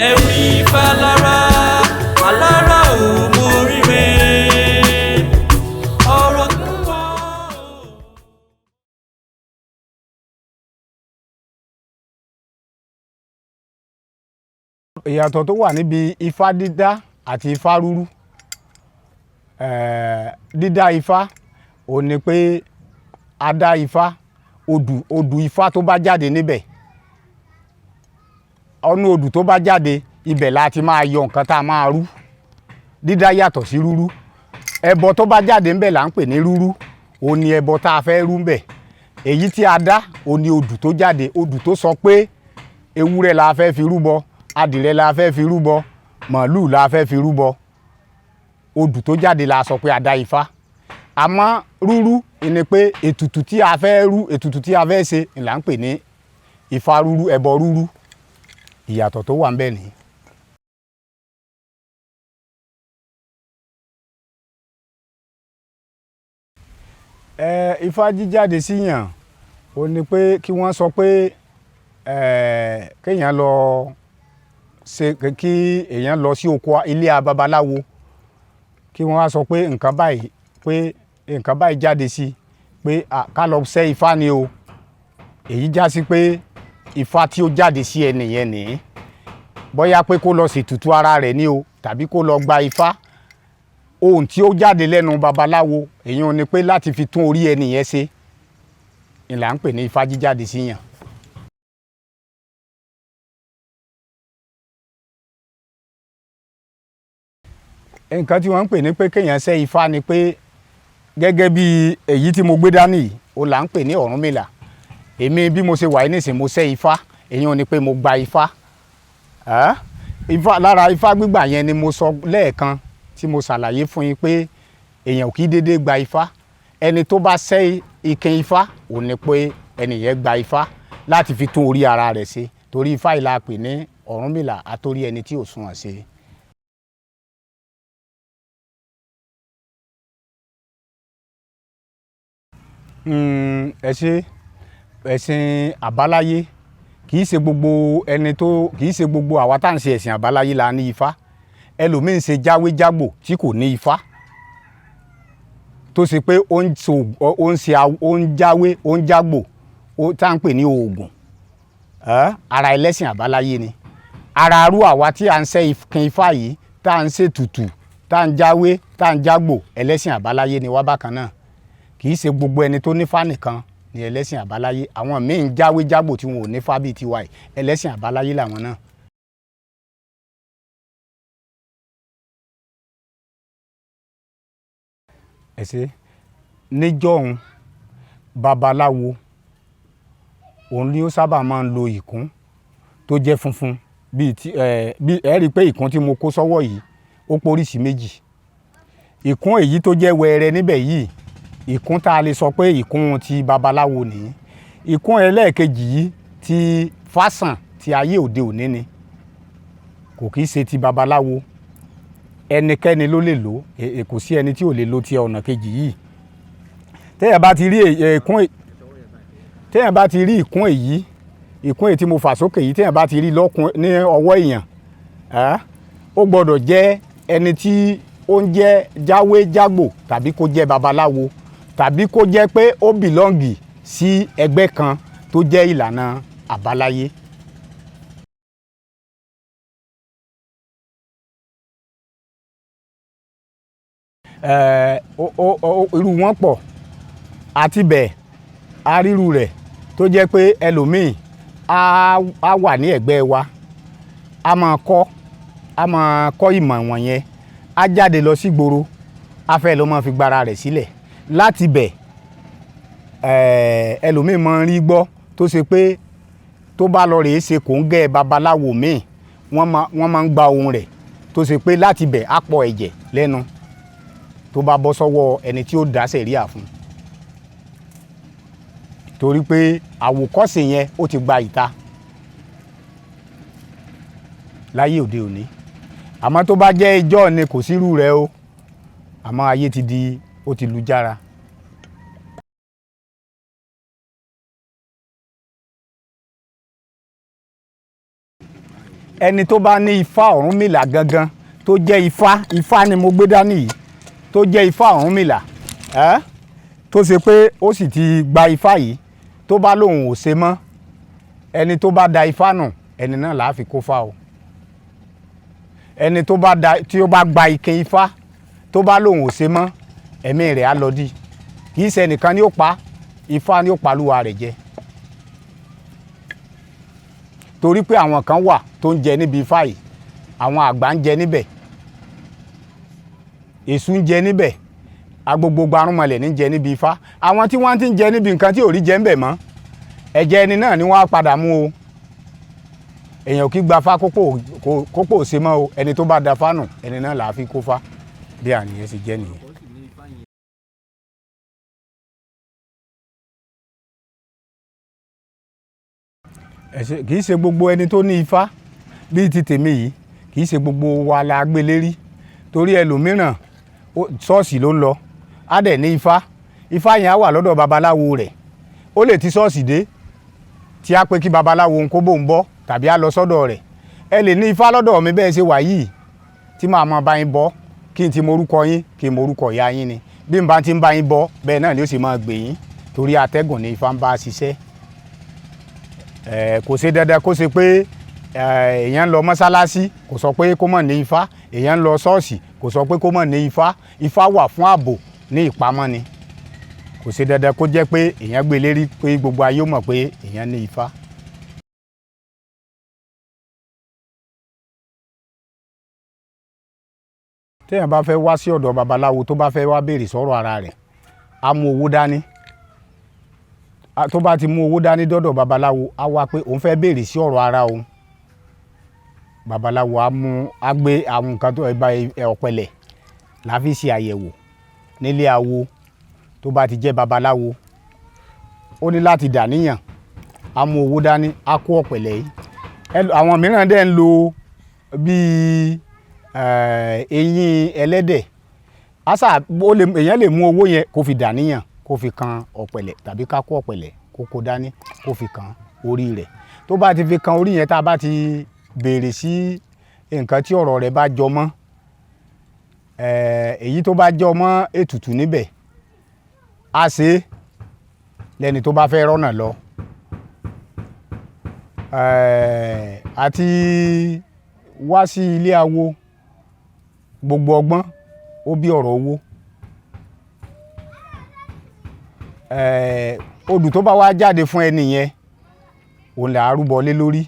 Ẹ̀rí falára alára ò mọ rírẹ ọ̀rọ̀ tó wà. Ìyàtọ̀ tó wà níbi ifá dídá àti ifá rúrú. Dídá ifá ò ní pé a dá ifá, odù ifá tó bá jáde níbẹ̀, ọnú odù tó bá jáde ibẹ̀ la ti máa yọ nǹkan tá a máa rú. Dídá yàtọ̀ sí rúrú. Ẹbọ tó bá jáde ńbẹ̀ là ń pè ní rúrú, òun ni ẹbọ tá a fẹ́ rú ńbẹ̀. Èyí tí a dá òun ni odù tó jáde, odù tó sọ pé ewúrẹ́ la fẹ́ fi rúbọ, adìrẹ la fẹ́ fi rúbọ, màálù la fẹ́ fi rúbọ. Odù tó jáde la sọ pé a dá ifá. Àmọ́ rúrú ni pé ètùtù tí a fẹ́ rú, ètùtù tí a fẹ́ ṣe là ń pè ní ifá rúrú, ẹbọ rúrú. Ìyàtọ̀ tó wà ńbẹ̀ nìyí. Ifá jíjáde síyàn ó ní pé kí wọ́n sọ pé kéèyàn lọ ṣe, kí èèyàn lọ sí oko ilé babaláwo, kí wọ́n wá sọ pé nǹkan báyìí, pé nǹkan báyìí jáde sí, pé ká lọ ṣẹ́ ifá ni o. Èyí já sí pé ifá tí ó jáde sí ẹnìyẹn nìyí, bóyá pé kó lọ ṣètùtù ara rẹ̀ ni o, tàbí kó lọ gba ifá. Ohun tí ó jáde lẹ́nu babaláwo èyí ò ní pé láti fi tún orí ẹnìyẹn ṣe ni là ń pè ní ifá jíjáde síyàn. Nǹkan tí wọ́n ń pè ní pé kéèyàn ṣẹ́ ifá ni pé gẹ́gẹ́ bí èyí tí mo gbé dání yìí, ó là ń pè ní Ọ̀rúnmìlà. Èmi bí mo ṣe wà yìí nísìnyí, mo ṣẹ́ ifá, èyí ò ní pé mo gba ifá. Ifá lára ifá gbígbà yẹn ni mo sọ lẹ́ẹ̀kan tí mo ṣàlàyé fún yín pé èèyàn ò kí dédé gba ifá. Ẹni tó bá ṣẹ́ ikin ifá ò ní pé ẹni yẹn gba ifá láti fi tún orí ara rẹ̀ ṣe, torí ifá yìí la pè ní Ọ̀rúnmìlà àtorí ẹni tí ò sunwọ̀n ṣe. Ẹ ṣe ẹ̀sìn àbáláyé kì í ṣe gbogbo ẹni tó, kì í ṣe gbogbo àwa tá à ń ṣe ẹ̀sìn àbáláyé la ní ifá. Ẹlòmíín ṣe jáwéjágbò tí kò ní ifá, tó ṣe pé ó ń ṣe, ó ń jáwé, ó ń jágbò, tá à ń pè ní oògùn. Ara ẹlẹ́sìn àbáláyé ni. Ara arú àwa tí à ń ṣe ikin ifá yìí, tá à ń ṣe tutù, tá à ń jáwé, tá à ń jágbò, ẹlẹ́sìn àbáláyé ni wá bákan náà. Kì í ṣe gbogbo ẹni tó nífá nìkan ni ẹlẹ́sìn àbáláyé. Àwọn míì ń jáwé jágbò tí wọn ò nífá bíi tiwa yìí, ẹlẹ́sìn àbáláyé làwọn náà. Ẹ ṣe níjọ́un babaláwo òun ni ó sábà máa ń lo ìkún tó jẹ́ funfun bíi ti bí ẹ rí i pé ìkún tí mo kó sọ́wọ́ yìí ó póríṣi méjì. Ìkún èyí tó jẹ́ wẹẹrẹ níbẹ̀ yìí, ìkún tá a lè sọ pé ìkún ti babaláwo nìyí. Ìkún ẹlẹ́ẹ̀kejì yìí ti fásàn ti ayé òde òní ni, kò kì í ṣe ti babaláwo. Ẹnikẹ́ni ló lè lò ó, kò sí ẹni tí ò lè lo ti ọ̀nà kejì yìí. Téèyàn bá ti rí ìkún, téèyàn bá ti rí ìkún èyí, ìkún èyí tí mo fà sókè yìí, téèyàn bá ti rí lọ́kùn ní ọwọ́ èèyàn, ó gbọ́dọ̀ jẹ́ ẹni tí ó ń jẹ́ jáwé jágbò tàbí kó jẹ́ babaláwo tàbí kó jẹ́ pé ó bìlọ́ǹgì sí ẹgbẹ́ kan tó jẹ́ ìlànà àbáláyé. Irú wọn pọ̀ àti bẹ́ẹ̀ aríru rẹ̀ tó jẹ́ pé ẹlòmíì á wà ní ẹ̀gbẹ́ wa, á máa kọ́ ìmọ̀ wọ̀nyẹn, á jáde lọ sí ìgboro, á fẹ́ lọ máa fi gbára rẹ̀ sílẹ̀. Láti bẹ̀ ẹlòmíì máa ń rí gbọ́ tó ṣe pé tó bá lọ rèé ṣe kòńgẹ́ babaláwo míì, wọ́n máa ń gba ohun rẹ̀ tó ṣe pé láti bẹ̀ á pọ̀ ẹ̀jẹ̀ lẹ́nu tó bá bọ́ sọ́wọ́ ẹni tí ó dá sẹ̀ríà fún, torí pé àwòkọ́ṣe yẹn ó ti gba ìta. Láyé òde òní, àmọ́ tó bá jẹ́ ijọ́ ni, kò sírú rẹ̀ o. Àmọ́ ayé ti di, ó ti lu jára. Ẹni tó bá ní ifá Ọ̀rúnmìlà gangan, tó jẹ́ ifá, ifá ni mo gbé dání yìí, tó jẹ́ ifá Ọ̀rúnmìlà ẹ́, tó ṣe pé ó sì ti gba ifá yìí, tó bá lóun ò ṣe mọ́, ẹni tó bá da ifá nù, ẹni náà làá fi kó fá o. Ẹni tó bá da, tí ó bá gba ike ifá, tó bá lóun ò ṣe mọ́, ẹ̀mí rẹ̀ á lọ dí. Kì í ṣe ẹnìkan ni ó pa ifá, ni ó palúwa rẹ̀ jẹ, torí pé àwọn kan wà tó ń jẹ níbi ifá yìí. Àwọn àgbà ń jẹ níbẹ̀, èṣù ń jẹ níbẹ̀, agbogbo gbarúnmọlẹ̀ ní jẹ níbi ifá. Àwọn tí wọ́n ti ń jẹ níbi nǹkan tí ò rí jẹ ń bẹ̀ mọ́, ẹ̀jẹ̀ ẹni náà ni wọ́n á padà mú o. Èèyàn kì í gba fá kópò ṣe mọ́ o. Ẹni tó bá da fá nù, ẹni náà là á fi kó fá. Bí àníyàn ṣe jẹ́ nìyẹn. Ẹ kì í ṣe gbogbo ẹni tó ní ifá bíi ti tèmi yìí, kì í ṣe gbogbo wa la gbé lérí, torí ẹlòmíràn, ṣọ́ọ̀ṣì ló ń lọ, á dẹ̀ ní ifá. Ifá yẹn á wà lọ́dọ̀ babaláwo rẹ̀. Ó lè ti ṣọ́ọ̀ṣì dé tí a pé kí babaláwo ń kó bóun bọ́, tàbí á lọ sọ́dọ̀ rẹ̀. Ẹ lè ní ifá lọ́dọ̀ mi bẹ́ẹ̀ ṣe wà yìí, tí màá máa bá yín bọ́, kí n ti mọ orúkọ yín, kí n mọ orúkọ ìyá yín ni. Bí n bá ti ń bá yín bọ́, bẹ́ẹ̀ náà ni ó sì máa gbè yín, torí atẹ́gùn ni ifá ń bá ṣiṣẹ́. Kò ṣe dandan kó ṣe pé èèyàn ń lọ mọ́sálásí, kò sọ pé kó mọ̀ ní ifá. Èèyàn ń lọ ṣọ́ọ̀ṣì, kò sọ pé kó mọ̀ ní ifá. Ifá wà fún ààbò ní ìpamọ́ ni. Kò ṣe dandan kó jẹ́ pé èèyàn gbé lérí pé gbogbo ayé ó mọ̀ pé èèyàn ní ifá. Téèyàn bá fẹ́ wá sí ọ̀dọ̀ babaláwo, tó bá fẹ́ wá béèrè sọ̀rọ̀ ara rẹ̀, á mú owó dání. Tó bá ti mú owó dání dọ́dọ̀ babaláwo, á wá pé òun fẹ́ béèrè sí ọ̀rọ̀ ara òun. Babaláwo á mú, á gbé àwọn nǹkan tó bá ọ̀pẹ̀lẹ̀ la fi ṣe àyẹ̀wò nílé awo. Tó bá ti jẹ́ babaláwo, ó ní láti dàníyàn, á mú owó dání, á kó ọ̀pẹ̀lẹ̀ yìí. Àwọn mìíràn dẹ̀ ń lo bíi eyín ẹlẹ́dẹ̀. Àṣà ó lè, èèyàn lè mú owó yẹn kó fi dàníyàn, kó fi kan ọ̀pẹ̀lẹ̀, tàbí ká kó ọ̀pẹ̀lẹ̀ kó kó dání, kó fi kan orí rẹ̀. Tó bá ti fi kan orí yẹn, tá a bá ti béèrè sí nǹkan tí ọ̀rọ̀ rẹ̀ bá jọ mọ́, èyí tó bá jọ mọ́ ètùtù níbẹ̀, á ṣe é lẹ́ni tó bá fẹ́ rọ́nà lọ. Àti wá sí ilé awo, gbogbo ọgbọ́n ó bí ọ̀rọ̀ owó. Odù tó bá wá jáde fún ẹni yẹn, òun là á rúbọ lé lórí.